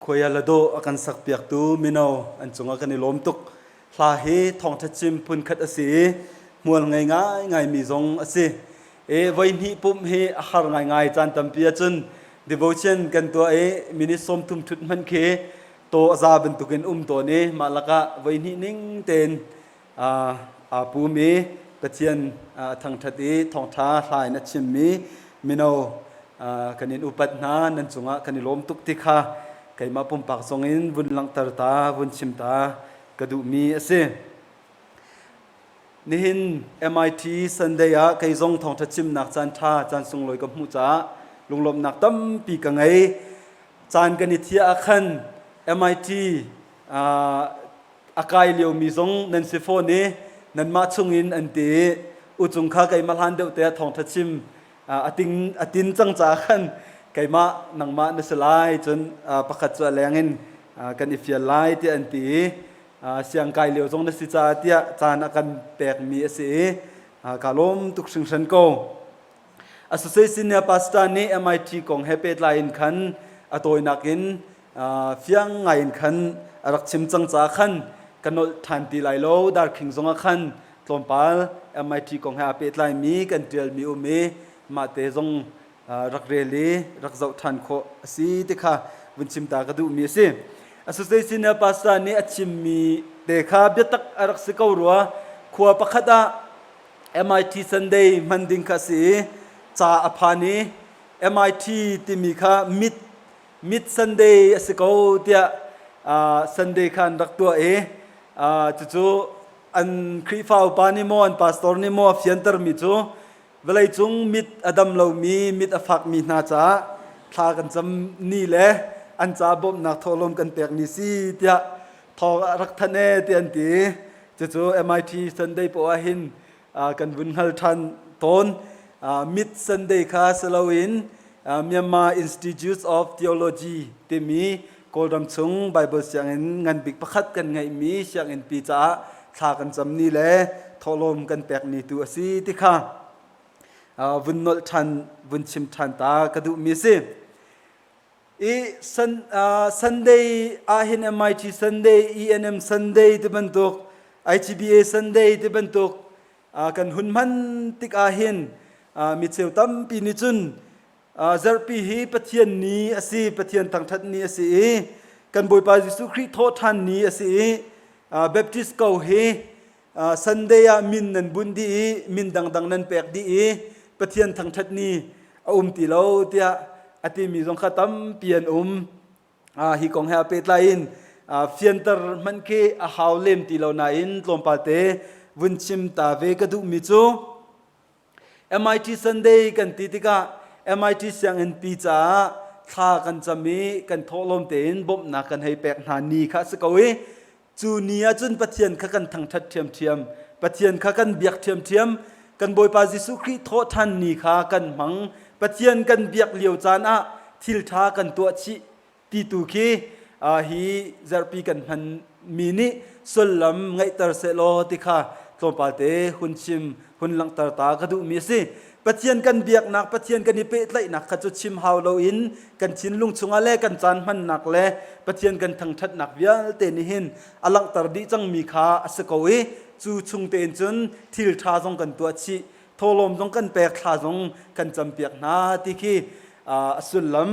Khuaia ladawh a kan sakpiaktu mino an cungah kan i lawm tuk. Hla hi thawngṭha chim phunkhat a si i hmual ngei ngaingaimi zong a si. I voihnih pumh hi a har ngaingai caan tampi ahcun devotion kan tuah i minute 30 ṭhut hmanh khi taw a za bantukin um tawn i mah lakah voihnih ning tein aa pum i Pathian a thangṭhat i thawngṭha hla in a chimmi mino kan in upat hna nan cungah kan i lawm tuk ti kha keimah pumpak zong in vun langhter ta vun chim ta ka duhmi a si. Nihin MIT Sunday ah kei zong thawngṭha chimnak caan ṭha caan sunglawi ka hmuh caah lunglawmhnak tampi ka ngei. Caan kan i thiah ah khan MIT a kai liomi zong nan si fawn i nanmah chungin an ti i uchung kha keimah hlan deuh te ah thawngṭha chim a ting a tin cang caah khan keimah nangmah na si lai cun pakhat cu a leng in kan i fial lai tiah an ti i siang kai lio zong na si caah tiah caan a kan pekmi a si i ka lawm tuk hringhran ko. Associate Senior Pastor nih MIT kong he pehtlai in khan a tawinak in fiang ngai in khan a rak chim cang caah khan ka nolh ṭhan ti lai lo. Darkhing zong ah khan tlawmpal MIT kong he aa pehtlaimi kan ṭialmi um i mahte zong rak rel i rak zoh ṭhan khawh a si ti kha vun chim ta ka duhmi a si. Associate Senior Pastor nih a chimmi te kha biatak a rak si ko rua. Khua pakhat ah MIT Sunday hman ding kha a si i ca a phan i MIT timi kha mid mid Sunday a si ko tiah Sunday kha an rak tuah i cucu an Khrihfa upa nih maw an pastor nih maw a fiantermi cu vawleicung mit a dam lomi mit a fakmi hna caah thla kan cam ni le an ca bawmhnak thawhlawm kan pek ni si tiah thawng a rak thanh e ti an ti. Cucu MIT Sunday poah ah hin kan vun hngal ṭhan tawn. Mid Sunday kha si loin Myanmar Institute of Theology timi Kawlram chung Bible sianginn ngan bik pakhat kan ngeihmi sianginn pi caah thla kan cam ni le thawhlawm kan pek ni tu a si ti kha vun nolh ṭhan vun chim ṭhan ta ka duhmi a si. I Sunday ahhin MIT Sunday, ENM Sunday ti bantuk, IGBA Sunday ti bantuk kan hun hman tik ahhin micheu tampi nih cun zarhpi hi Pathian ni a si, Pathian thangṭhat ni a si i kan Bawipa Jesuh Khrih thawhṭhan ni a si i Baptist ko hi Sunday ah min nan bunh dih i min dangdang nan pek dih i Pathian thangṭhat ni a um ti lo tiah a timi zong kha tampi an um. Hi kong he a pehtlai in fianter hmanh khi a hau lem ti lo nain tlawmpal te vun chim ta ve ka duhmi cu MIT Sunday kan ti tikah MIT sianginn pi caah thla kan cam i kan thawhlawm tein bawmhnak kan hei pek hna ni kha a si ko i Cu ni ah cun Pathian kha kan thangṭhat ṭhiamṭhiam, Pathian kha kan biak ṭhiamṭhiam, kan Bawipa Jesuh Khrih thawhṭhan ni kha kan hmang. Pathian kan biak lio caan ah thil ṭha kan tuah chih ti tu khi hi zarhpi kan hmanmi nih sullam ngeihter sehlaw ti kha tlawmpal te hun chim hun langhter ta ka duhmi a si. Pathian kan biaknak, Pathian kan i pehtlaihnak kha cu chim hau loin kan thinlung chungah le kan caan hmannak le Pathian kan thangṭhatnak vialte nih hin a langhter dih cangmi kha a si ko i cu chung tein cun thil ṭha zong kan tuah chih, thawhlawm zong kan pek, thla zong kan campiak hna ti khi a sullam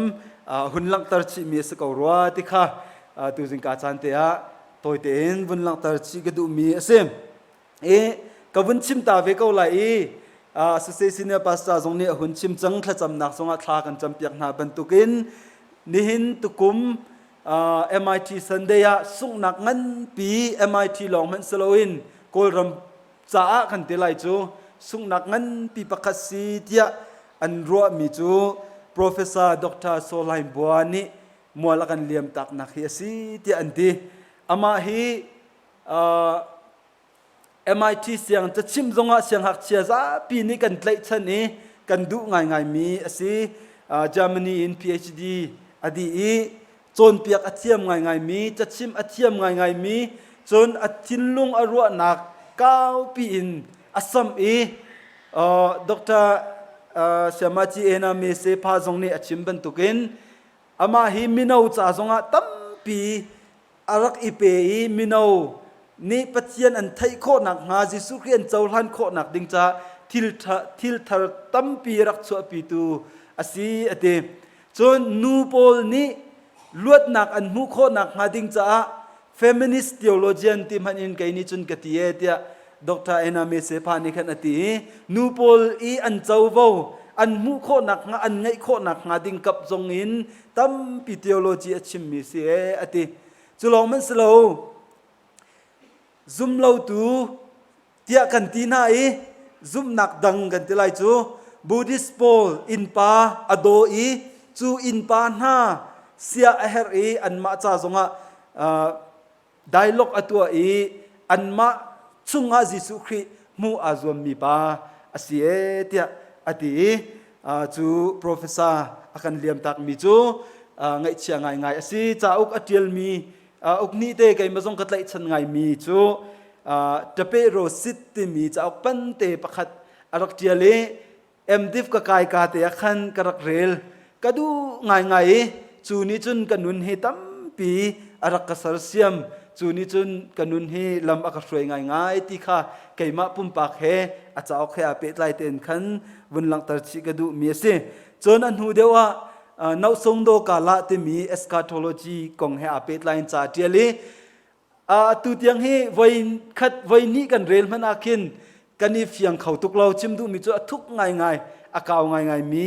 hun langhter chihmi a si ko rua ti kha tuzingka caan te ah tawi tein vun langhter chih ka duhmi a si. I ka vun chim ta ve ko lai i Sase Senior Pastor zong nih a hun chim cang thlacamnak zongah thla kan campiak hna bantukin nihin tukum MIT Sunday ah sunghnak nganpi MIT lawng hmanh si loin Kawlram caah kan ti lai cu sunghnak nganpi pakhat si tiah an ruahmi cu Professor Dr. Solain Bua nih mual a kan liam taknak hi a si tiah an ti. Amah hi MIT siang cachimh zongah sianghngakchia zapi nih kan tlaihchan i kan duh ngaingaimi a si. Germany in PhD a dih i cawnpiak a thiam ngaingaimi, cachimh a thiam ngaingaimi, cun a thinlung a ruahnak kaupi in a samh i Dr. Siamachi Ena Mese Pa zong nih a chim bantukin Amah hi mino ca zongah tampi tampi a rak i pe i mino nih Pathian an theih khawh nakhnga Jesuh Khrih an cohlan khawh nak ding caah thil thil thar tampi rak chuahpitu a si a ti. Cun nu pawl nih luatnak an hmuh khawh nakhnga ding caah feminist theologian ti hmanh in kei nih cun ka ti e tiah Dr. Anna Mesepa nih khan a ti i nu pawl i an covo an hmuh khawh nakhnga an ngeih khawh nakhnga ding kap zong in tampi theology a chimmi si e a ti. Cu lawng hmanh si lo zumlotu tiah kan ti hna i zumhnak dang kan ti lai cu Buddhist pawl innpa a daw i cu innpa hna sia a herh i anmah ca zongah dialogue a tuah i anmah chungah Jesuh Khrih hmuh aa zuammi pa a si e tiah a ti i cu professor a kan liamtakmi cu ngaihchia ngaingai a si. Cauk a ṭialmi uk nih te keimah zong ka tlaihchan ngaimi cu Tape Rosit timi cauk pante pakhat a rak ṭial i MDiv ka kai ka te ah khan ka rak rel. Ka duh ngaingai i cu nih cun ka nun hi tampi a rak ka sersiam. Cu nih cun ka nun hi lam a ka hruai ngaingai ti kha keimah pumpak he a cauk he aa pehtlai tein khan vun langhter chih ka duhmi a si. Cun a hnu deuh ah Nohsungdo Kala timi eschatology kong he aa pehtlai in ca a ṭial i atu tiang hi voi khat voi hnih kan rel hmanh ah khin kan i fiang kho tuk lo. Chim duhmi cu a thuk ngaingai, a kau ngaingai mi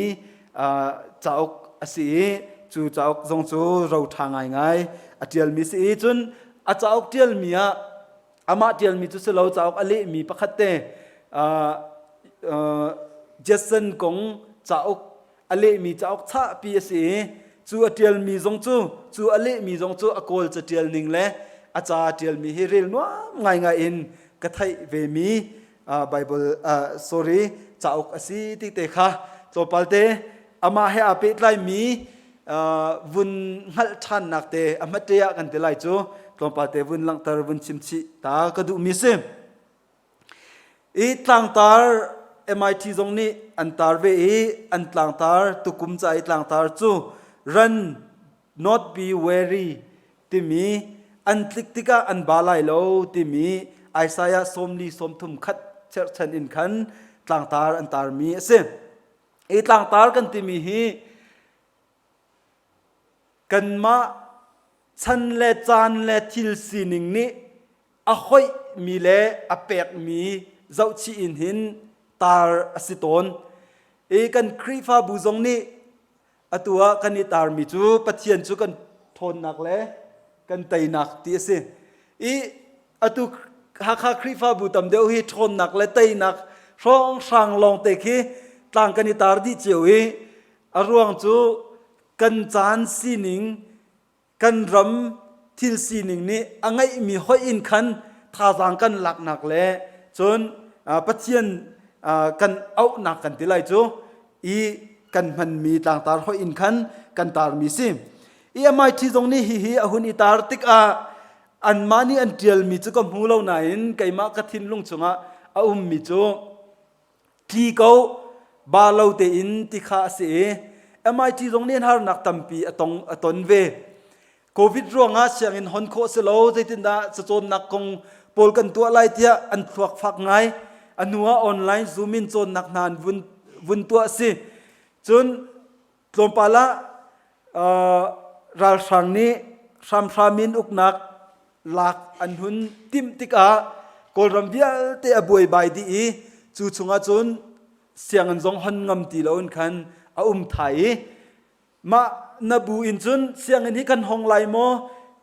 cauk a si i cu cauk zong cu ro ṭha ngaingai a ṭialmi si i cun a cauk ṭialmi ah amah ṭialmi cu si lo cauk a lehmi pakhat te Jason kong cauk a lehmi cauk chahpi a si i cu a ṭialmi zong cu cu a lehmi zong cu a kawl caṭial ning le a ca ṭialmi hi rel nuam ngaingai in ka theih vemi Bible sorry cauk a si ti te kha tlawmpal te amah he aa pehtlaimi vun hngalh ṭhannak te a hmate ah kan ti lai cu tlawmpal te vun langhter vun chim chih ta ka duhmi si. I tlangtar MIT zong nih an tar ve i an tlangtar tukum ca i tlangtar cu run not be weary timi an tlik tikah an ba lai lo timi Isaiah sawmli 30 khat cherhchan in khan tlangtar an tarmi a si. I tlangtar kan timi hi kanmah chan le caan le thil sining nih a hoihmi le a pekmi zohchih in hin tar a si tawn. I kan Khrihfabu zong nih atu ah kan i tarmi cu Pathian cu kan ṭhawnnak le kan teinak ti a si. I atu Hakha Khrihfabu tam deuh hi ṭhawnnak le teinak hrawnghrang lawngte khi tlang kan i tar dih cio i a ruang cu kan caan sining kan ram thil sining nih a ngeihmi hoih in khan thazaang kan laknak le cun Pathian kan auhnak kan ti lai cu i kan hmanmi tlangtar hoih in khan kan tarmi si. I MIT zong nih hihi a hun i tar tikah anmah nih an ṭialmi cu ka hmu lo nain keimah ka thinlung chungah a ummi cu tli ko ba lo tein ti kha a si i MIT zong nih harnak tampi a tong a ton ve. Covid ruangah sianginn hon khawh si lo zeitindah cacawnnak kong pawl kan tuah lai tiah an thluak fak ngai. A hnu ah online Zoom in cawnnak hna an vun vun tuah si. Cun tlawmpal ah ralhrang nih hramhram in uknak lak an hun timh tikah Kawlram vialte a buaibai dih i cu chungah cun sianginn zong hon ngam ti loin khan a um thai i mah na bu in cun sianginn hi kan hong lai maw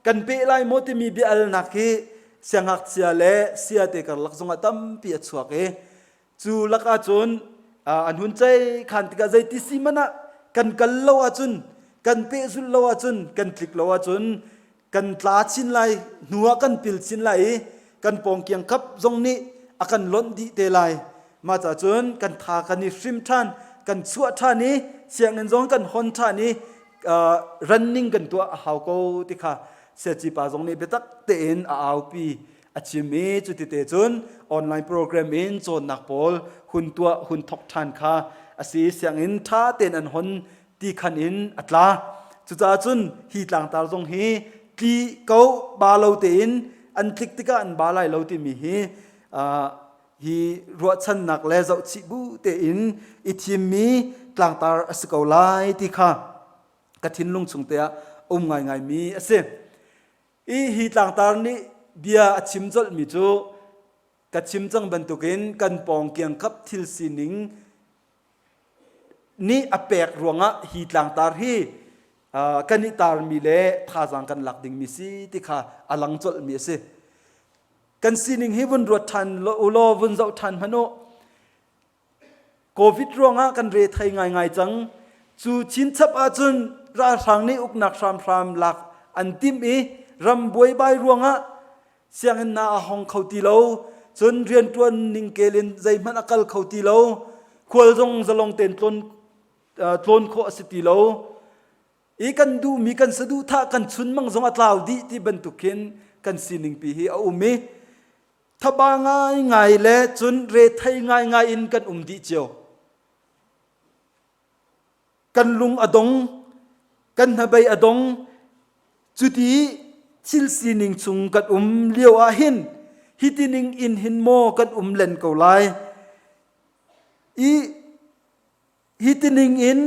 kan peh lai maw timi bia alnak hi siangngakchia le sia te karlak zongah tampi a chuak i Cu lakah cun an hun cei khan tikah zeiti si hmanh ah kan kal lo ahcun kan pehzulh lo ahcun kan tlik lo ahcun kan tla chin lai hnu ah kan pil chin lai i kan pawngkiang kap zong nih a kan lonh dih te lai mah ca cun kan tha kan i hrim ṭhan kan chuah ṭhan i sianginn zong kan hon ṭhan i running kan tuah a hau ko ti kha siaci pa zong nih biatak tein a aupi a chim i cutite cun online program in cawnnak pawl hun tuah hun thok ṭhan kha a si sianginn ṭha tein an hon ti khan in a tla cucaah cun hi tlangtar zong hi tli ko ba lo tein an tlik tikah an ba lai lo timi hi hi ruahchannak le zohchih bu tein i thimmi tlangtar a si ko lai ti kha ka thinlung chung te ah um ngaingaimi a si. I hi tlangtar nih bia a chim colhmi cu ka chim cang bantukin kan pawng kiangkap thil sining nih a pek ruangah hi tlangtar hi kan i tarmi le thazaang kan lak dingmi si ti kha a lang colhmi a si. Kan sining hi vun ruat ṭhan u law vun zoh ṭhan hmanh u. Covid ruangah kan re thei ngaingai cang. Cu chinchap ahcun ralhrang nih uknak hramhram lak an timh i ram buaibai ruangah sianginn hna a hong kho ti lo. Cun rianṭuan ningkel in zeihmanh a kal kho ti lo. Khual zong zalong tein tlawn, tlawn khawh a si ti lo. I kan duhmi kan saduhthah kan chunmang zong a tlau dih ti bantuk khin kan sining pi hi a um i thaba ngaingai le cun rethei ngaingai in kan um dih cio. Kan lung a dong, kan hnabei a dong. Cuti thil sining chung kan um lio ah hin hiti ning in hin maw kan um len ko lai. I hiti ning in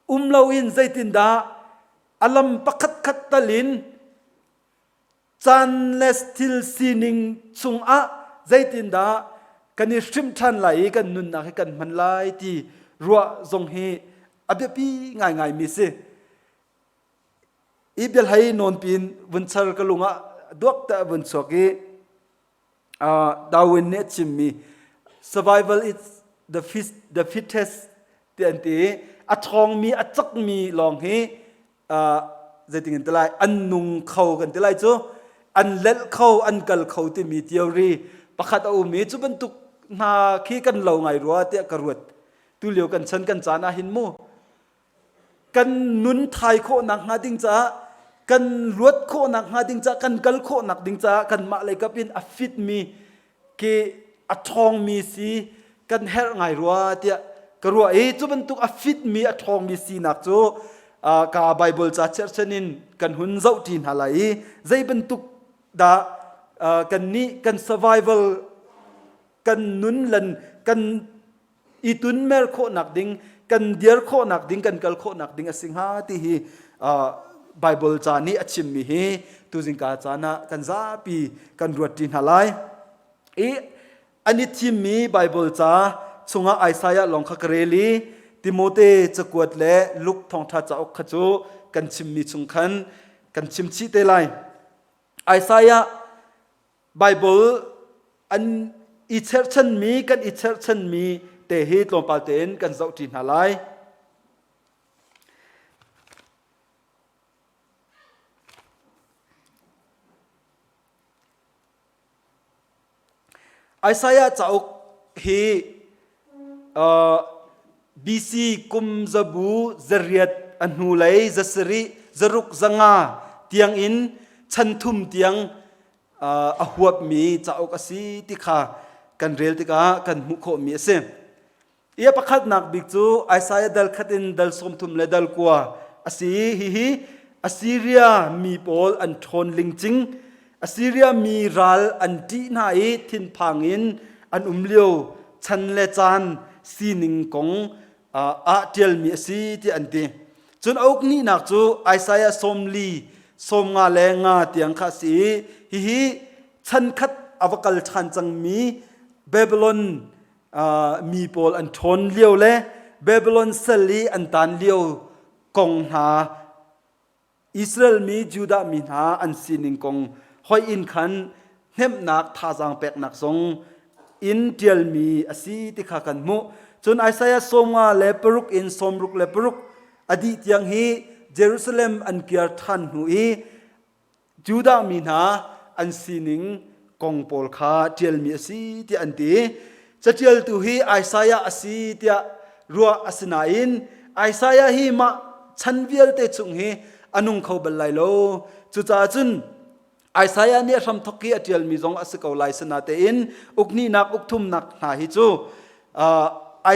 um loin zeitindah a lam pakhat khat tal in caan le thil sining chungah zeitindah kan i hrimh ṭhan lai i kan nunnak hi kan hman lai ti ruah zong hi a biapi ngaingaimi si. I biahlei nawnpi in vun char ka lung ah duak te vun chuak i Darwin nih a chimmi survival is the, fit, the fittest ti an ti i a ṭhawngmi a cakmi lawng hi zeitin kan ti lai an nung kho kan ti lai cu an lelh kho an kal kho timi theory pakhat a um i cu bantuk hna khi kan lo ngai rua tiah ka ruat tu lio kan chan kan caan ah hin mu kan nun thai khawhnak hnga ding caah kan luat khawhnak hnga ding caah kan kal khawhnak ding caah kanmah lei kap in a fit mi ke a ṭhawngmi si kan herh ngai rua tiah ka ruah i cu bantuk a fitmi a ṭhawngmi sinak cu ka Bible ca cherhchan in kan hun zohṭi hna lai i zei bantuk dah kan nih kan survival kan nun lan kan i tunmer khawhnak ding kan dir khawhnak ding kan kal khawhnak ding a si hnga ti hi Bible ca nih a chimmi hi tuzingka caan ah kan zapi kan ruat ṭi hna lai. I an i thimmi Bible ca chungah Isaiah lawng kha ka rel i Timote cakuat le Luke thawngṭha cauk kha cu kan chimmi chung khan kan chim chih te lai. Isaiah Bible an i cherhchanmi kan i cherhchanmi te hi tlawmpal tein kan zohṭi hna lai. Isaiah cauk hi uh, BC kum zabu zariat a hnulei zasarih zaruk zanga tiangin chan thum tiang uh, a huapmi cauk a si ti kha kan rel tikah kan hmuh khawhmi a si. I a pakhatnak bik cu Isaiah dal khat in dal 30 le dal kua a si. Hihi Assyria mi pawl an ṭhawn lingcing. Assyria mi ral an ṭih hna i thinphang in an um lio chan le caan sining kong ah ṭialmi a si tiah an ti. Cun a uk nihnak cu Isaiah 40 sawmnga le nga tiang kha a si i hihi chan khat a va kal ṭhan cangmi Babylon mi pawl an ṭhawn lio le Babylon sal i an taan lio kong hna Israel mi Judah mi hna an sining kong hoi in khan hnemhnak thazaang peknak zong in ṭialmi a si ti kha kan hmuh. Cun Isaiah 50 le paruk in 66 a dih tiang hi Jerusalem an kir ṭhan hnu i Judah mi hna an sining kong pawl kha ṭialmi a si tiah an ti. Caṭialtu hi Isaiah a si tiah ruah a si nain Isaiah hi mah chan vialte chung hi a nung kho bal lai lo. Cucaah cun Isaiah nih a hramthawk hi a ṭialmi zong a si ko lai sinatein ukhnihnak ukthumnak hna hi cu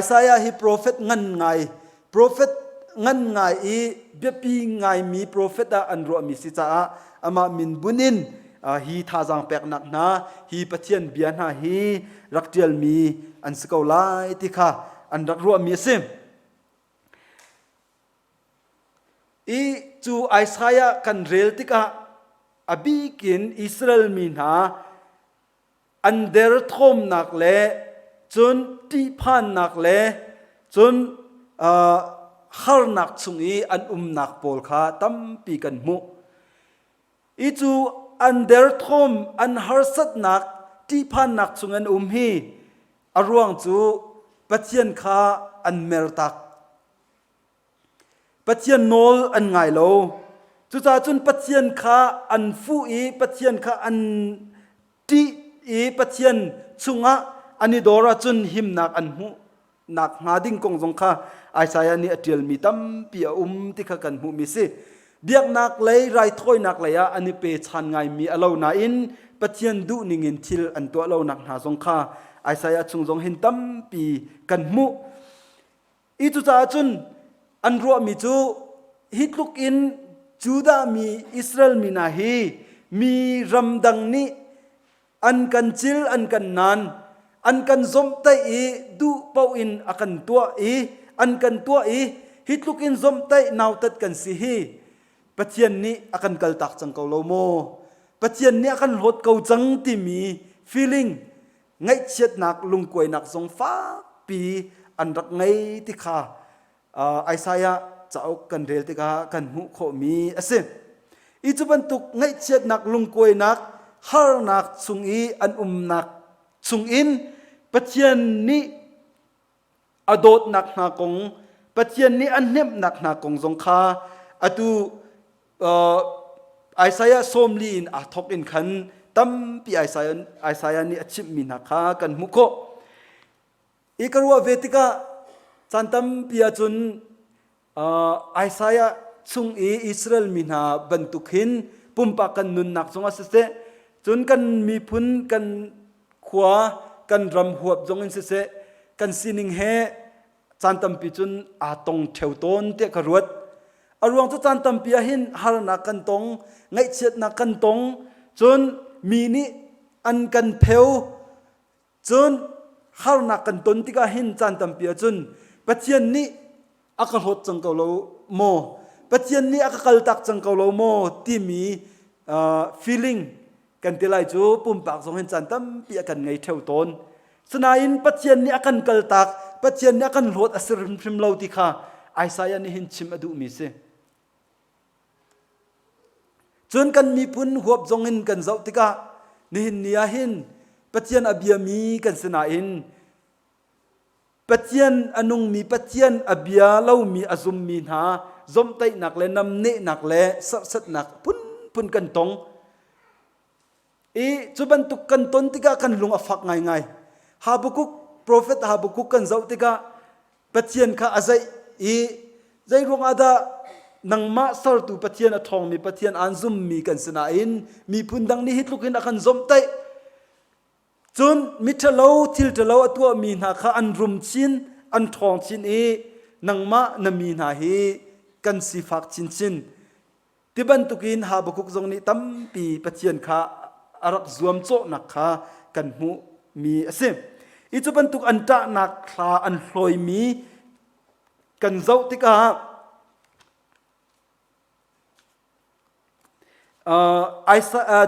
Isaiah hi profet ngan ngai profet ngan ngai i biapi ngaimi profet ah an ruahmi si caah amah min bun in hi thazaang peknak hna hi Pathian bia hna hi rak ṭialmi an si ko lai ti kha an rak ruahmi a si. I cu Isaiah kan rel tikah a bikin Israel mi hna an derthawmnak le cun ṭihphannak le cun harnak chung i an umnak pawl kha tampi kan hmuh. I cu an derthawm, an harsatnak, ṭihphannak chung an um hi a ruang cu Pathian kha an mertak. Pathian nawl an ngai lo. Cucaah cun Pathian kha an fuh i Pathian kha an ṭih i Pathian chungah an i dor ahcun himnak an hmuh nak hnga ding kong zong kha Isaiah nih a ṭialmi tampi a um ti kha kan hmuhmi si. Biaknak lei raithawinak lei ah an i pechan ngaimi a lo nain Pathian duh ningin thil an tuah lonak hna zong kha Isaiah chung zong hin tampi kan hmuh. I cucaah cun an ruahmi cu hi tluk in Judah mi Israel mi hna hi mi ramdang nih an kan cil an kan nan an kan zomhtaih i duh paoh in a kan tuah i an kan tuah i hi tluk in zomhtaih nautat kan si hi Pathian nih a kan kaltak cang ko lo maw? Pathian nih a kan hlawt ko cang timi feeling ngaihchiatnak lungkuainak zong fakpi an rak ngei ti kha Isaiah cauk kan rel tikah kan hmuh khawhmi a si. I cu bantuk ngaihchiatnak lungkuainak harnak chung i an umnak chungin Pathian nih a dawtnak hna kong Pathian nih a hnemhnak hna kong zong kha atu Isaiah 40 in aa thawk in khan tampi Isaiah, Isaiah nih a chimhmi hna kha kan hmuh khawh. I ka ruah ve tikah caan tampi ahcun Isaiah chung i Israel mi hna bantuk hin pumpak kan nunnak zongah siseh, cun kan miphun kan khua kan ram huap zong in siseh kan sining he caan tampi cun aa tong ṭheo tawn tiah ka ruat. A ruang cu caan tampi ah hin harnak kan tong, ngaihchiatnak kan tong, cun mi nih an kan pheu, cun harnak kan ton tikah hin caan tampi ah cun Pathian nih a ka hlawt cang ko lo maw? Pathian nih a ka kaltak cang ko lo maw? timi feeling kan ti lai cu pumpak zong hin caan tampi a kan ngei ṭheo tawn. Sinain Pathian nih a kan kaltak, Pathian nih a kan hlawt a si hrimhrim lo ti kha Isaiah nih hin chim a duhmi si. Cun kan miphun huap zong in kan zoh tikah nihin ni ah hin Pathian a biami kan si nain Pathian a nungmi Pathian a bia lomi a zummi hna zomhtaihnak le namnehnak le serhsatnak phunphun kan tong. I cu bantuk kan ton tikah kan lung a fak ngaingai. Habakkuk profet Habakkuk kan zoh tikah Pathian kha a zeih i zei ruangah dah nangmah sertu Pathian a ṭhawngmi Pathian aan zummi kan si nain miphun dang nih hi tluk hin a kan zomhtaih. Cun miṭhalo thil ṭhalo a tuahmi hna kha an rum chin, an ṭhawng chin i nangmah na mi hna hi kan sifak chinchin. Ti bantukin Habakkuk zong nih tampi Pathian kha a rak zuamcawhnak kha kan hmuhmi a si. I cu bantuk an ṭahnak thla an hlawimi kan zoh tikah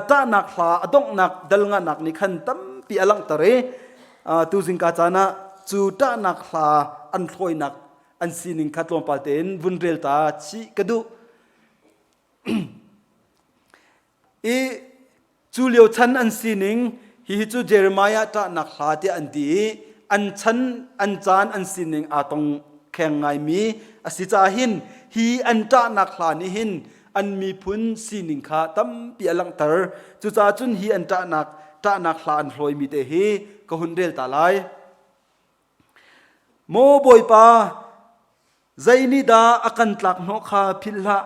Ṭahnak hla a donghnak dal nganak nih khan tampi a langhter i tuzingka caan ah cu ṭahnak hla an hlawinak an sining kha tlawmpal tein vun rel ta chih ka duh. I Cu lio chan an sining hihi cu Jeremiah ṭahnak hla tiah an ti i an chan an caan an sining aa tong kheng ngaimi a si caah hin hi an ṭahnak hla nih hin an miphun sining kha tampi a langhter. Cucaah cun hi an ṭahnak ṭahnak hla an hlawimi te hi ka hun rel ta lai. Maw Bawipa, Zei nih dah a kan tlak hnawh kha philh hlah.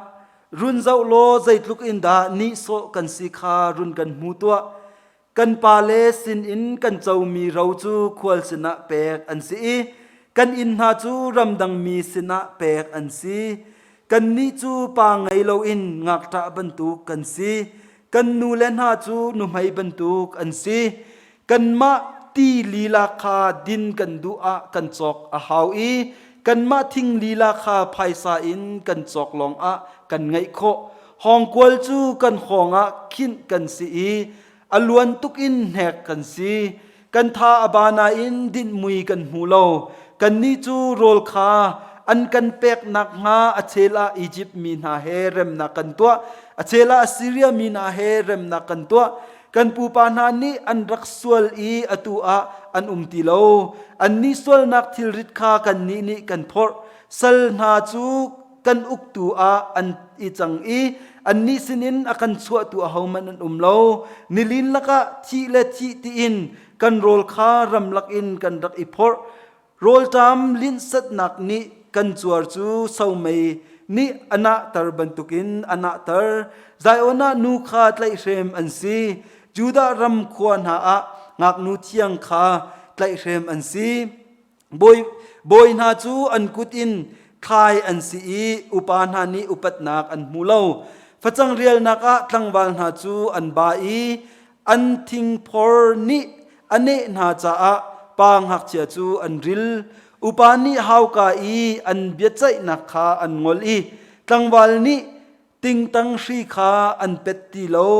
Run zoh law zeitluk in dah nihsawh kan si kha run kan hmu tuah. Kan pale sinin kan comi ro cu khual sinah pek an si i. Kan inn hna cu ramdang mi sinah pek an si. Kannih cu pa ngei loin ngakṭah bantuk kan si. Kan nule hna cu nuhmei bantuk an si. Kanmah ti lila kha din kan duh ah kan cawk a hau i kanmah thing lila kha phaisa in kan cawk lawngah kan ngeih khawh. Hawngkual cu kan hawng ah khinh kan si i a luan tuk in hnek kan si. Kan tha a ba nain dinhmui kan hmu lo. Kannih cu rawl kha an kan pek nakhnga a chel ah Izipt mi hna he remnak kan tuah, a chel ah Assiria mi hna he remnak kan tuah. Kan pupa hna nih an rak sual i atu ah an um ti lo. Annih sualnak thilrit kha kannih nih kan phorh. Sal hna cu kan uktu ah an i cang i annih sinin a kan chuahtu ahohmanh an um lo. Nilin lakah thih le thih tiin kan rawl kha ramlak in kan rak i phorh. Rawlṭam linhsatnak nih kan cuar cu somei nih a nahter bantukin a nahter. Zion ah nu kha tlaihhrem an si. Judah ram khua hna ah ngaknu thiang kha tlaihhrem an si. Bawi, bawi hna cu an kut in thlai an si i upa hna nih upatnak an hmu lo. Facang rialnak ah tlangval hna cu an ba i an thingphor nih a neh hna caah pa ngakchia cu an ril. Upa nih hauka i an biaceihnak kha an ngol i tlangval nih tingtang hri kha an pet ti lo.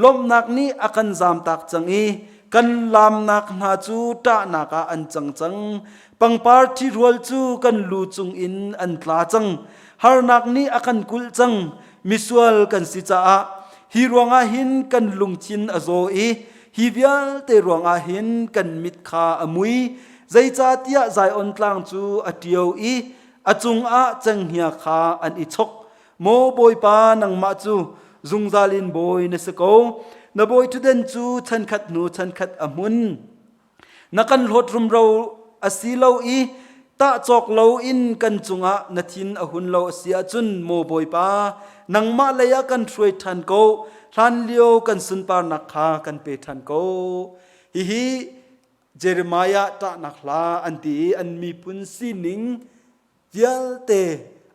Lawmhnak nih a kan zamtak cang i kan laamnak hna cu ṭahnak ah an cang cang. Pangpar ṭhirual cu kan lu cungin an tla cang. Harnak nih a kan kulh cang. Misual kan si caah hi ruangah hin kan lungthin a zaw i hi vialte ruangah hin kan mit kha a mui. Zeicahtiah Zion tlang cu a ṭio i a cungah cenghngia kha an i chok. Maw Bawipa, nangmah cu zungzal in bawi na si ko. Na bawi ṭhutdan cu chankhat hnu chankhat a hmun. Na kan hlawt rumro a si lo i tah cawk lo in kan cungah na thin a hun lo a si ahcun maw Bawipa, nangmah lei ah kan hruai ṭhan ko, hlanlio kan sunparnak kha kan pe ṭhan ko. Hihi Jeremiah ṭahnak hla an ti i an miphun sining vialte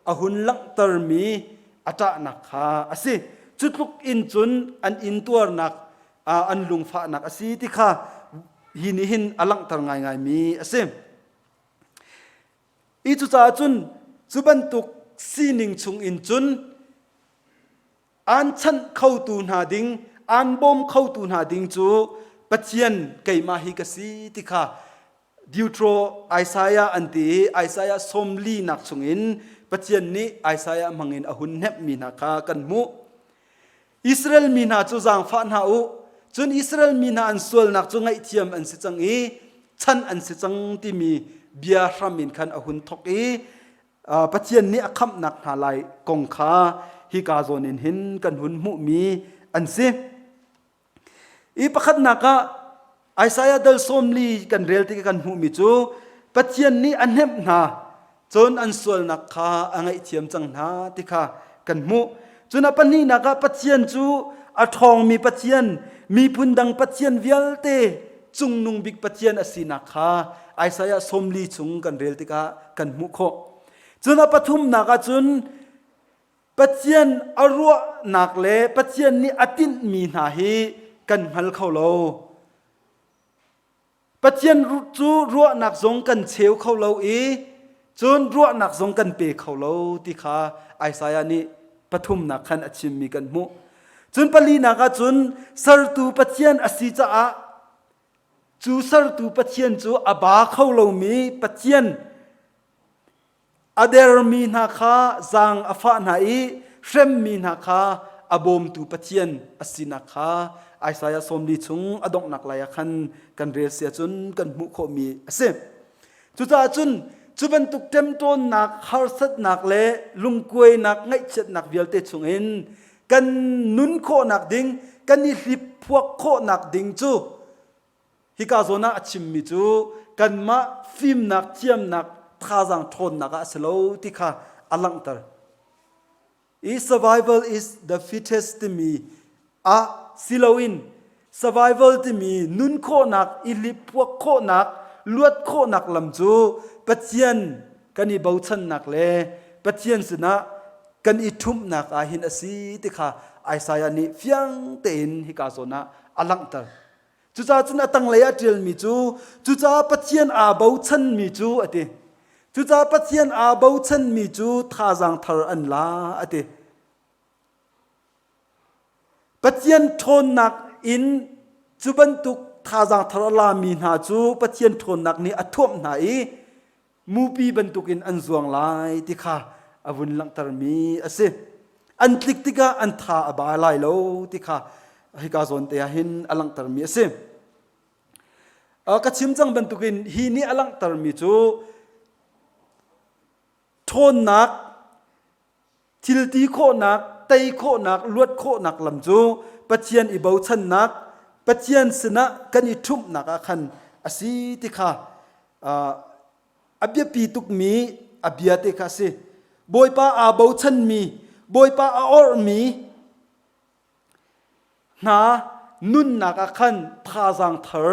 a hun langhtermi a ṭahnak kha a si. Cu tluk in cun an intuarnak an lungfahnak a si ti kha hi nih hin a langhter ngaingaimi a si. I cucaah cun cu bantuk sining chung in cun aan chanh khotu hna ding, aan bawm khotu hna ding cu Pathian keimah hi ka si ti kha Deutero Isaiah an ti i Isaiah sawmli nak chungin Pathian nih Isaiah hmangin a hun hnemhmi hna kha kan hmuh. Israel mi hna cu zaangfah hna u, cun Israel mi hna an sualnak cu ngaihthiam an si cang i chan an si cang timi bia hram in khan a hun thawk i Pathian nih a khamhnak hna lai kong kha hika zawn in hin kan hun hmuhmi an si. I pakhatnak ah Isaiah dal sawmli kan rel tik kan hmuhmi cu Pathian nih a hnemh hna cun an sualnak kha a ngaihthiam cang hna ti kha kan hmuh. Cun a pahnihnak ah Pathian cu a ṭhawngmi Pathian, miphun dang Pathian vialte cungnung bik Pathian a sinak kha Isaiah sawmli chung kan rel tikah kan hmuh khawh. Cun a pathumnak ah cun Pathian a ruahnak le Pathian nih a tinhmi hna hi kan hngal kho lo. Pathian cu ruahnak zong kan cheu kho lo i cun ruahnak zong kan pe kho lo ti kha Isaiah nih pathumnak khan a chimmi kan hmuh. Cun palinak ah cun sertu Pathian a si caah cu sertu Pathian cu a ba kho lomi Pathian A dermi hna kha zaang a fah hna i hremmi hna kha a bawmtu Pathian a sinak kha Isaiah 40 chung a donghnak lai ah khan kan rel si ahcun kan hmuh khawhmi a si. Cucaah cun cu bantuk ṭemṭawnnak, harsatnak le lungkuainak, ngaihchiatnak vialte chungin kan nun khawhnak ding, kan i hliphuak khawhnak ding cu Hika zawn ah a chimmi cu kanmah fimnak, thiamnak, thazaang ṭhawnnak ah a si lo ti kha a langhter. I survival is the fittest timi ah si loin survival timi nun khawhnak, i hliphuak khawhnak, luat khawhnak lam cu Pathian kan i bochannak le Pathian sinah kan i ṭhumhnak ah hin a si ti kha Isaiah nih fiang tein hika zawn ah a langhter. Cucaah cun a tanglei ah ṭialmi cu cucaah Pathian aa bochanmi cu a ti. Cucaah Pathian aa bochanmi cu thazaang thar an la a ti. Pathian ṭhawnnak in cu bantuk thazaang thar a lami hna cu Pathian ṭhawnnak nih a thuamh hna i mupi bantukin an zuang lai ti kha a vun langhtermi a si. An tlik tikah an tha a ba lai lo ti kha hika zawn te ah hin a langhtermi a si. Ka chim cang bantukin hi nih a langhtermi cu ṭhawnnak Thil ti khawhnak, tei khawhnak, luat khawhnak lam cu Pathian i bochannak, Pathian sinah kan i ṭhumhnak ah khan a si ti kha a biapi tukmi a bia te kha a si. Bawipa aa bochanmi, Bawipa a orhmi hna nunnak ah khan thazaang thar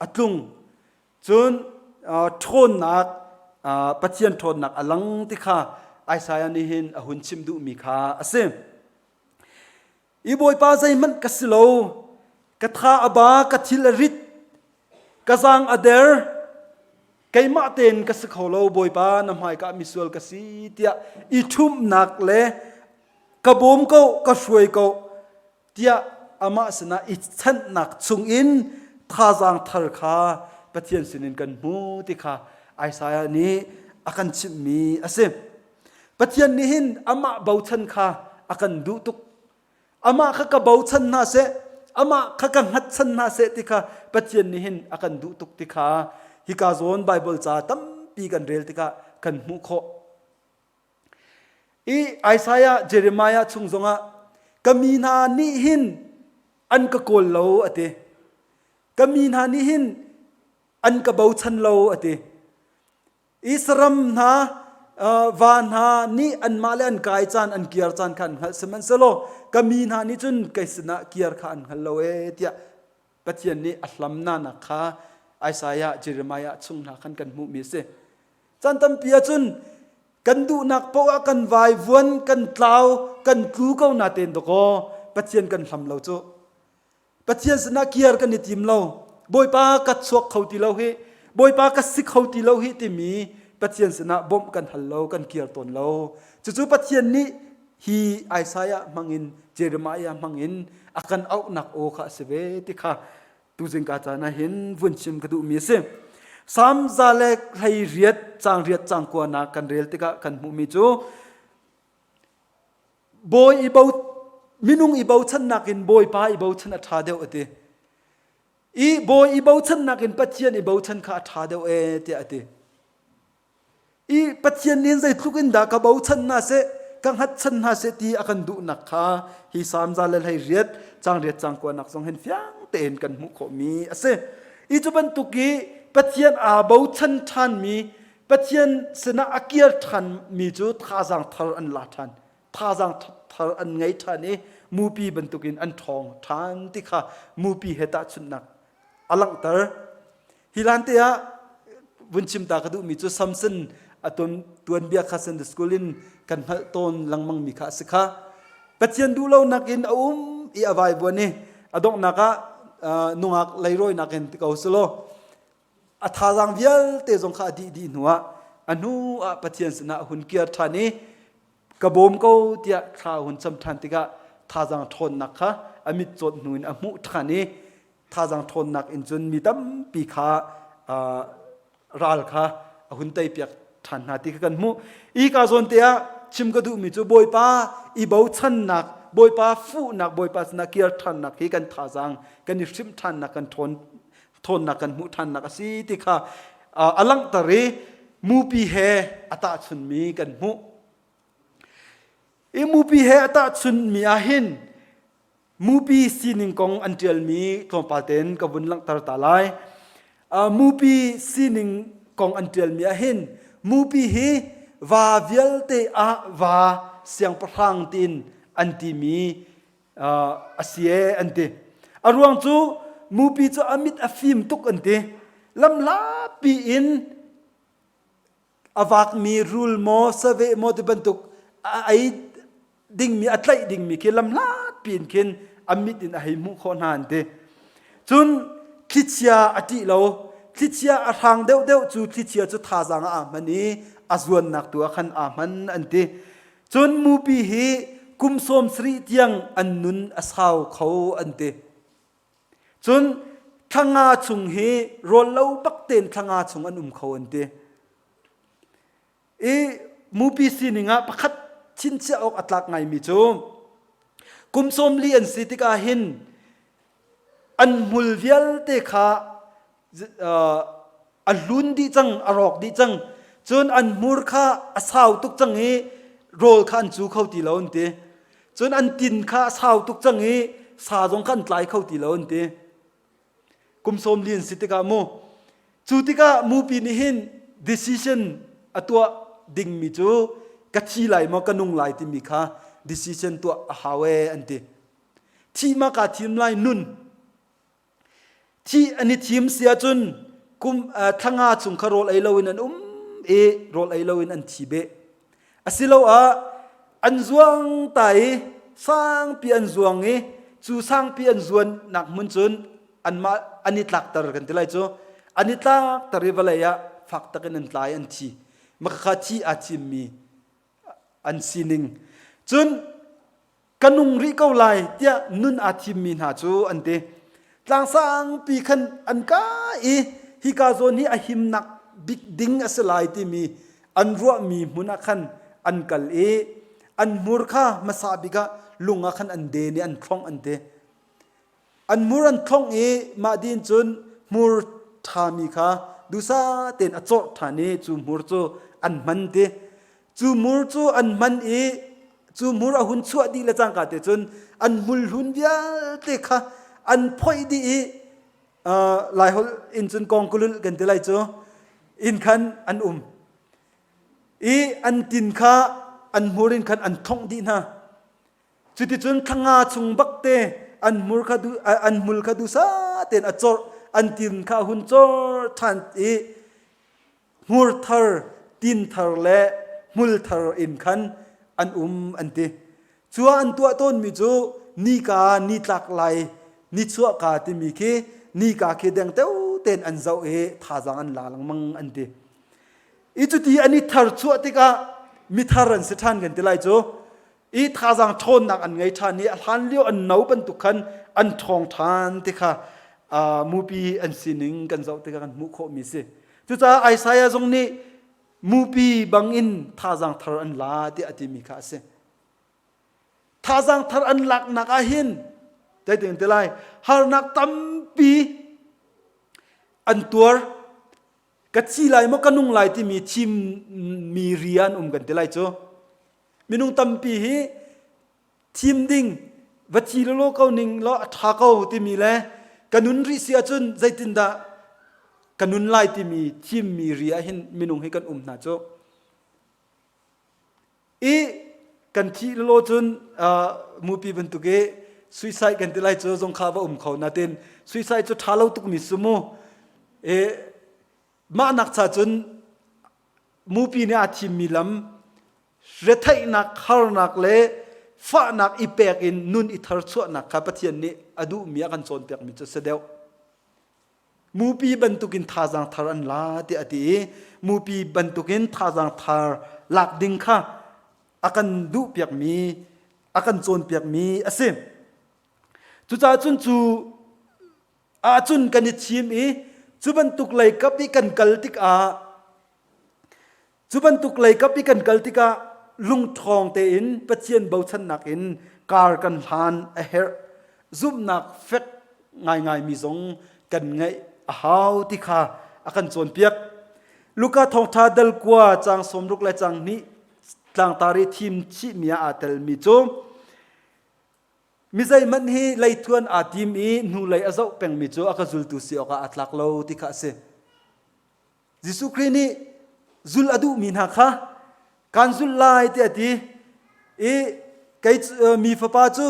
a tlung. Cun ṭhawnnak Pathian ṭhawnnak a lang ti kha Isaiah nih hin a hun chim duhmi kha a si. I Bawipa zeihmanh ka si lo, ka tha a ba, ka thil a rit, ka zaang a der, keimah tein ka si kho lo, Bawipa na hmaika misual ka si tiah i ṭhumhnak le ka bawm ko, ka hruai ko, tiah amah sinah i chanhnak chungin thazaang thar kha Pathian sinin kan hmu ti kha Isaiah nih a kan chimhmi a si. Pathian nih hin amah bochan kha a kan duh tuk. Amah kha ka bochan hna seh, amah kha ka hngatchan hna seh ti kha Pathian nih hin a kan duh tuk ti kha hika zawn Baibal ca tampi kan rel tikah kan hmuh khawh. I Isaiah Jeremiah chung zongah ka mi hna nih hin an ka kawl lo a ti. Ka mi hna nih hin an ka bochan lo a ti. I saram hna va hna nih anmah le an kai caan an kiar caan kha an hngalh sihmanhsehlaw ka mi hna nih cun kei sinah kiar kha an hngal lo ee tiah Pathian nih a hlam nanak kha Isaiah Jeremiah chung hna khan kan hmuhmi a si. Caan tampi ahcun kan duhnak paoh ah kan vaivuan, kan tlau, kan tlu ko na ten dakaw Pathian kan hlam lo cu. Pathian sinah kiar kan i tim lo. Bawipa ka chuak kho ti lo hi, Bawipa ka si kho ti lo hi timi Pathian sinah bawmh kan hal lo, kan kiar tawn lo. Cucu Pathian nih hi Isaiah hmangin Jeremiah hmangin a kan auhnak aw kha a si ve ti kha Tuzing ka caan ah hin vun chim ka duhmi a si. Salm za le hlei riat caang riat caang kuanak kan rel tikah kan hmuhmi cu bawi i bo minung i bochannak in bawipa i bochan a ṭha deuh a ti. I bawi i bochannak in Pathian i bochan kha a ṭha deuh ee tiah a ti. I Pathian nih zeitluk in dah ka bochan hna seh, ka hngatchan hna seh ti a kan duhnak kha hi Salm za le hlei riat, caang riat caang kuanak zong hin fiang tein kan hmuh khawhmi a si. I cu bantuk i Pathian aa bochan ṭhanmi, Pathian sinah a kir ṭhanmi cu thazaang thar an la ṭhan. Thazaang thar an ngei ṭhan i mupi bantukin an ṭhawng ṭhan ti kha mupi he tahchunhnak a langhter. Hi hlan te ah vun chim ta ka duhmi cu Samson a tuan tuanbia kha Sunday school in kan hngalh tawn lengmang mi kha a si kha. Pathian duh lonak in a um i a vaivuan i a donghnak ah nungak leirawinak in ti ko selaw a thazaang vialte zong kha a dih dih hnu ah a hnu ah Pathian sinah a hun kir ṭhan i ka bawm ko tiah thla a hun cam ṭhan tikah thazaang ṭhawnnak kha a mit cawt hnu in a hmuh ṭhan i thazaang ṭhawnnak in cun mi tampi kha ral kha a hun teipiak ṭhan hna ti kha kan hmuh. I ka zawn te ah chim ka duhmi cu Bawipa i bochannak, Bawipa fuhnak, Bawipa sinah kir ṭhannak hi kan thazaang kan i hrimh ṭhannak, kan ṭhawn ṭhawnnak kan hmuh ṭhannak a si ti kha a langhter i mupi he a tahchunmi kan hmuh. I mupi he a tahchunmi ah hin Mupi sining kong an ṭialmi tlawmpal tein ka vun langhter ta lai. Uh, mupi sining kong an ṭialmi ah hin mupi hi va vialte ah va siangpahrang tiin an timi uh, a si e an ti. A ruang cu mupi cu a mit a fim tuk an ti. Lamhlapi in A vakmi rul maw saveh maw ti bantuk a ei dingmi a tlaih dingmi khi lamhlat piin khin a mit in a hei hmuh khawh hna an ti. Cun thlichia a ṭih lo. Thlichia a hrang deuhdeuh cu thlichia cu thazaang ah aa hman i a zuannak tu ah khan aa hman an ti. Cun mupi hi kum sawm sarih tiang an nun a sau kho an ti. Cun thlanga chung hi rawl lo bak tein thlanga chung an um kho an ti. I mupi sining ah pakhat chinchiah awk a tlak ngaimi cu kum sawmli an si tikah hin an hmul vialte kha a hlun dih cang, a rawk dih cang. Cun an hmur kha a sau tuk cang i rawl kha an cu kho ti lo an ti. Cun an tin kha a sau tuk cang i sa zong kha an tlai kho ti lo an ti. Kum sawm li an si tikah mu cu tikah mupi nih hin decision a tuah dingmi cu ka thi lai maw ka nung lai timi kha decision tuah a hau ee an ti. Thih ma kaa thim lai nun Thih an i thim si ahcun kum thlanga chung kha rawl ei loin an um i rawl ei loin an thi beh. Asiloah an zuang ta i sangpi an zuang i cu sangpi an zuannak hmun cun anmah an i tlakter kan ti lai cu an i tlakter i vawlei ah fak takin an tla i an thi. Makhakha thi aa thimmi an sining. Cun ka nung rih ko lai tiah nun aa thimmi hna cu an ti. Tlang sangpi khan an kai i hika zawn hi a himnak bik ding a si lai timi an ruahmi hmun ah khan an kal i an hmur kha hmasa bik ah lung ah khan an den i an thlongh an ti. An hmur an thlongh i mah din cun hmur ṭhami kha duhsah tein a cawh ṭhan i cu hmur cu an hman ti. Cu hmur cu an hman i cu hmur a hun chuah dih le cangka te cun an hmul hlun vialte kha an phoih dih i Laiholh in cun kongkulul kan ti lai cu inn khan an um i an tin kha an hmur in khan an thongh dih hna. Cuticun thlanga chung bakte an hmur kha an hmul kha duhsah tein a cawrh an tin kha a hun cawr ṭhan i hmur thar tin thar le hmul thar in khan an um an ti. Cu ah an tuah tawnmi cu nika nitlak lai nichuahka timi khi nika khi dengteo tein an zoh i thazaang an la lengmang an ti. I cuti an i thar chuah tikah mithar an si ṭhan kan ti lai cu. I thazaang ṭhawnnak an ngei ṭhan i a hlan lio an no bantuk khan an ṭhawng ṭhan ti kha mupi an sining kan zoh tikah kan hmuh khawhmi si. Cucaah Isaiah zong nih mupi bangin thazaang thar an la tiah a timi kha a si. Thazaang thar an laknak ah hin zeitin ti lai harnak tampi an tuar ka thi lai maw ka nung lai timi thimmi rian um kan ti lai cu. Minung tampi hi thim ding va thi lawlaw ko ning law a ṭha ko timi le ka nun rih si ahcun zeitindah ka nun lai timi thimmi ri ah hin minung hi kan um hna cu. I kan thih lawlaw cun mupi bantuk i suicide kan ti lai cu zong kha va um kho natin suicide cu ṭha lo tukmi si mu. I mah nak cha cun mupi nih aa thimmi lam retheihnak harnak le fahnak i pek in nun i tharchuahnak kha Pathian nih a duhmi a kan cawnpiakmi cu a si deuh. Mupi bantukin thazaang thar an la tiah a ti i mupi bantukin thazaang thar lak ding kha a kan duhpiakmi a kan cawnpiakmi a si. Cucaah cun cu ahcun kan i thim i cu bantuk lei kap i kan kal tikah cu bantuk lei kap i kan kal tikah lungṭhawng tein Pathian bochannak in kar kan hlan a herh zumhnak fek ngaingaimi zong kan ngeih a hau ti kha a kan cawnpiak Luka thawngṭha dal kua caang 60 le caang hnih tlangtar i thim chihmi ah aa telmi cu Mi zeihmanh hi leithuan aa tim i hnulei a zoh pengmi cu a ka zultu si awkah aa tlak lo ti kha a si. Jesuh Khrih nih zul a duhmi hna kha kaan zulh lai tiah a ti i kei mi fapa cu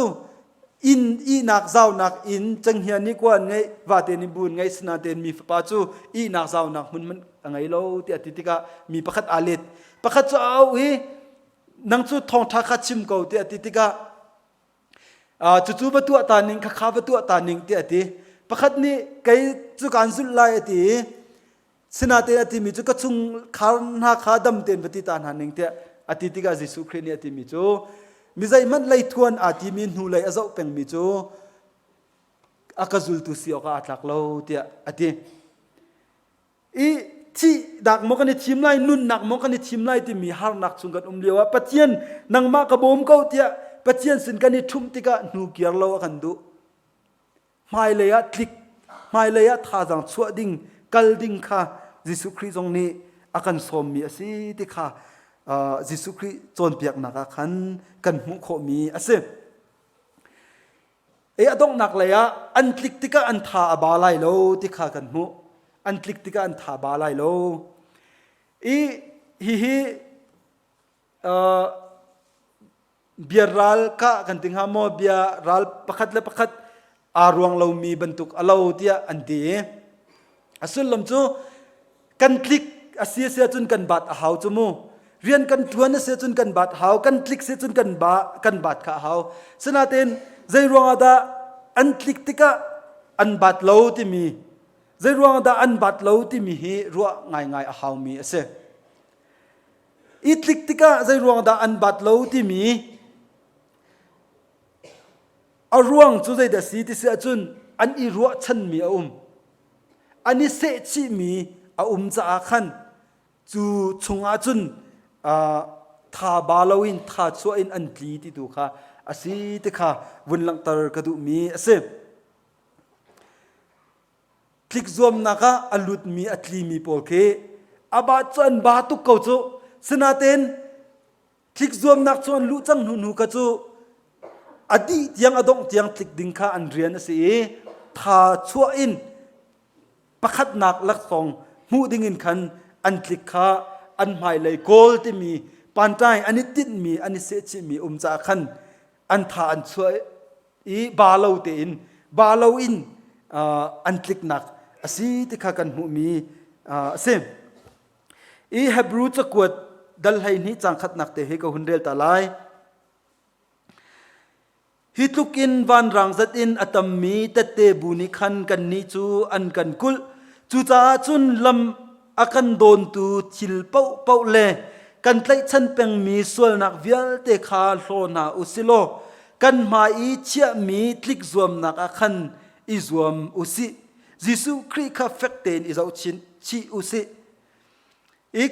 Inn ihnak zaunak inn cenghngia nih kua an ngeih, vate nih bu an ngeih, sinain mi fapa cu ihnak zaunak hmun hmanh a ngei lo tiah a ti tikah mi pakhat aa let. Pakhat cu a auh i nang cu thawngṭha kha chim ko tiah a ti tikah cucu va tuah ta ning khakha va tuah ta ning tiah a ti. Pakhat nih kei cu kaan zulh lai a ti i Sinain a timi cu ka chungkhar hna kha dam tein va ti ta hna ning tiah a ti tikah Jesuh Khrih nih a timi cu mi zeihmanh leithuan aa timi hnulei a zoh pengmi cu a ka zultu si awkah aa tlak lo tiah a ti. I thihnak maw kan i thim lai nunnak maw kan i thim lai timi harnak chung kan um lio ah Pathian nangmah ka bawm ko tiah Pathian sin kan i ṭhumh tikah hnu kir lo a kan duh. Hmailei ah tlik, hmailei ah thazaang chuah ding, kal ding kha Jesuh Khrih zong nih a kan sawmmi a si ti kha Jesuh Khrih cawnpiaknak ah khan kan hmuh khawhmi a si. E a donghnak lei ah an tlik tikah an tha a ba lai lo ti kha kan hmuh. An tlik tikah an tha ba lai lo. I hihi uh, bia ral kah kan ti hnga maw bia ral pakhat le pakhat aa ruang lomi bantuk a lo tiah an ti i a sullam cu kan tlik a si a si ahcun kan bat a hau cu mu rian kan ṭuan a si ahcun kan bat hau kan tlik si ahcun kan ba kan bat kha a hau sinain zei ruangah dah an tlik tikah an bat lo timi zei ruangah dah an bat lo timi hi ruah ngaingai a haumi a si I tlik tikah zeiruang dah an bat lo timi a ruang cu zeidah si ti si ahcun an i ruahchanmi a um. An i sehchihmi a um caah khan cu chungah cun tha ba loin tha chuah in an tli ti tu kha a si ti kha vun langhter ka duhmi a si. Tlik zuamnak ah a lutmi a tlimi pawl khi a ba cu an ba tuk ko cu. Sinain tlik zuamnak cu an luh cang hnu hnu kha cu a dih tiang a dongh tiang tlik ding kha an rian a si i tha chuah in pakhatnak laksawng hmuh ding in khan an tlik kha an hmailei kawl timi pantai an i tinhmi an i sehchihmi um caah khan an tha an chuah i ba lo tein ba lo in an tliknak a si ti kha kan hmuhmi a si. I Hebrew cakuat dal 12 cang khatnak te hi ka hun rel ta lai. Hi tluk in vanrang zat in a tammi tette bu nih khan kannih cu an kan kulh. Cucaah cun lam a kan dawntu thil paohpaoh le kan tlaihchan pengmi sualnak vialte kha hlaw hna u si law kan hmai i chiahmi tlikzuamnak ah khan i zuam u sih. Jesuh Khrih kha fek tein i zohchih chih u sih. I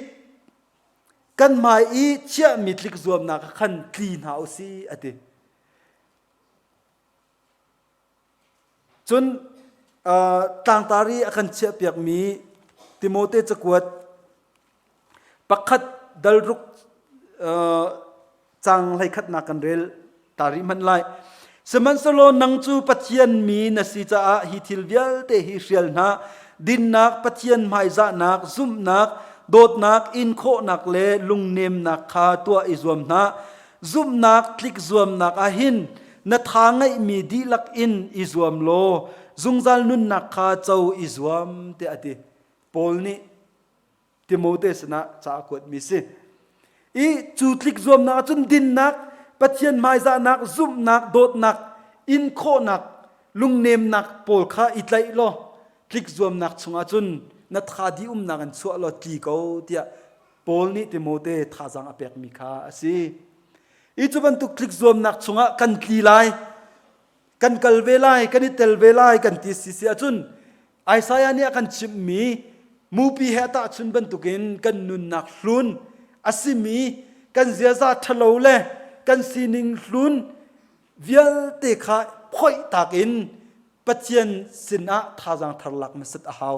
kan hmai i chiahmi tlikzuamnak ah khan tli hna u sih a ti. Cun tlangtar i a kan chiahpiakmi Timote cakuat pakhat dalruk cang hleikhatnak kan rel ta rih hmanh lai. Sihmanhsehlaw nang cu Pathian mi na si caah hi thil vialte hi hrial hna. Dinnak, Pathian hmaizahnak, zumhnak, dawtnak, inkhawhnak le lungnemnak kha tuah i zuam hna. Zumhnak tlik zuamnak ah hin na tha ngeihmi dihlak in i zuam law zungzal nunnak kha co i zuam tiah a ti. Paul nih Timote sinah ca a kuatmi si. I cu tlik zuamnak ahcun dinnak, Pathian hmaizahnak, zumhnak, dawtnak, inkhawhnak, lungnemnak pawl kha i tlaih law tlik zuamnak chungah cun na tha dih umnak in chuah law tli ko tiah Paul nih Timote thazaang a pekmi kha a si. I cu bantuk tlik zuamnak chungah kan tli lai, kan kal ve lai, kan i tel ve lai kan ti si si ahcun Isaiah nih a kan chimhmi mupi he a tahchun bantukin kan nunnak hlun a simi kan ziaza ṭhalo le kan sining hlun vialte kha phoih tak in Pathian sinah thazaang thar lak hmasat a hau.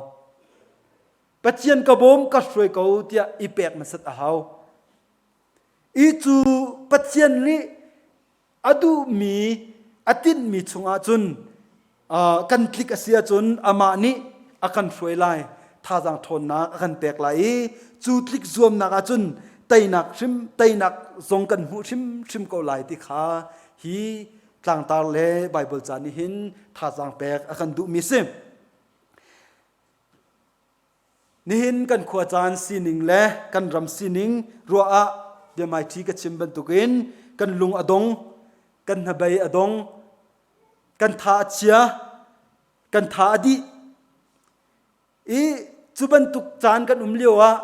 Pathian ka bawm ka hruai ko tiah i pek hmasat a hau. I cu Pathian nih a duhmi a tinhmi chungah cun kan tlik a si ahcun amah nih a kan hruai lai thazaang ṭhawnnak a kan pek lai i cu tlik zuamnak ahcun teinak hrim teinak zong kan hmuh hrimhrim ko lai ti kha hi tlangtar le Bible ca nih hin thazaang pek a kan duhmi si. Nihin kan khua caan sining le kan ram sining ruah ah biahmaiṭhi ka chim bantukin kan lung a dong, kan hnabei a dong, kan tha a chia, kan tha a dih. I cu bantuk caan kan um lio ah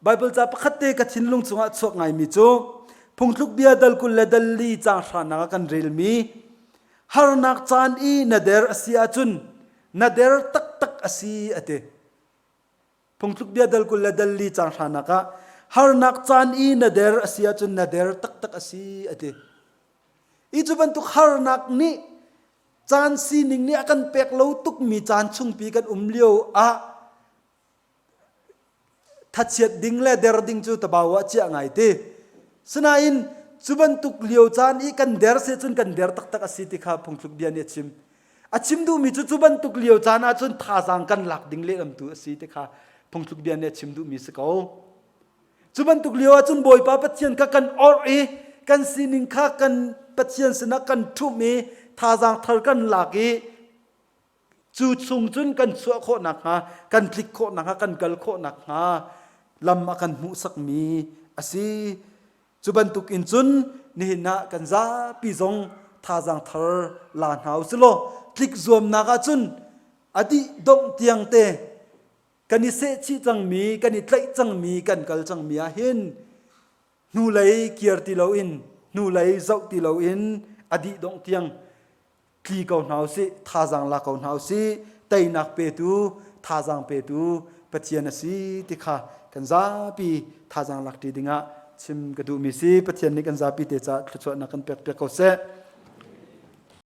Bible ca pakhat te ka thinlung chungah chuak ngaimi cu phungthluk bia dal 20 le dal li caang hranak ah kan relmi harnak caan i na der a si ahcun na der taktak a si a ti. Phungthluk bia dal 20 le dal li caang hranak ah harnak caan i na der a si ahcun na der taktak a si a ti. I cu bantuk harnak nih caan sining nih a kan pek lo tukmi caan chungpi kan um lio ah thachiat ding le der ding cu tabau ah chiah ngai ti. Sinain cu bantuk lio caan i kan der se cun kan der taktak a si ti kha phungthluk bia nih a chim. A chim duhmi cu cu bantuk lio caan ah cun thazaang kan lak ding lehlam tu a si ti kha phungthluk bia nih a chim duhmi si ko. Cu bantuk lio ah cun Bawipa Pathian kha kan orh i kan sining kha kan Pathian sinah kan ṭhumh i thazaang thar kan lak i cu chung cun kan chuah khawh nakhnga kan tlik khawh nakhnga kan kal khawh nakhnga lam a kan hmuhsakmi a si. Cu bantuk in cun nihin ah kan zapi zong thazaang thar la hna u silaw tlik zuamnak ah cun a dih dongh tiang te kan i sehchih cangmi kan i tlaih cangmi kan kal cangmi ah hin hnulei kir ti loin hnulei zoh ti loin a dih dongh tiang tli ko hna usih thazaang la ko hna usih teinak petu thazaang petu Pathian a si ti kha kan zapi thazaang lak ṭi dingah chim ka duhmi si Pathian nih kan zapi te caah thluachuahnak kan pek piak ko seh.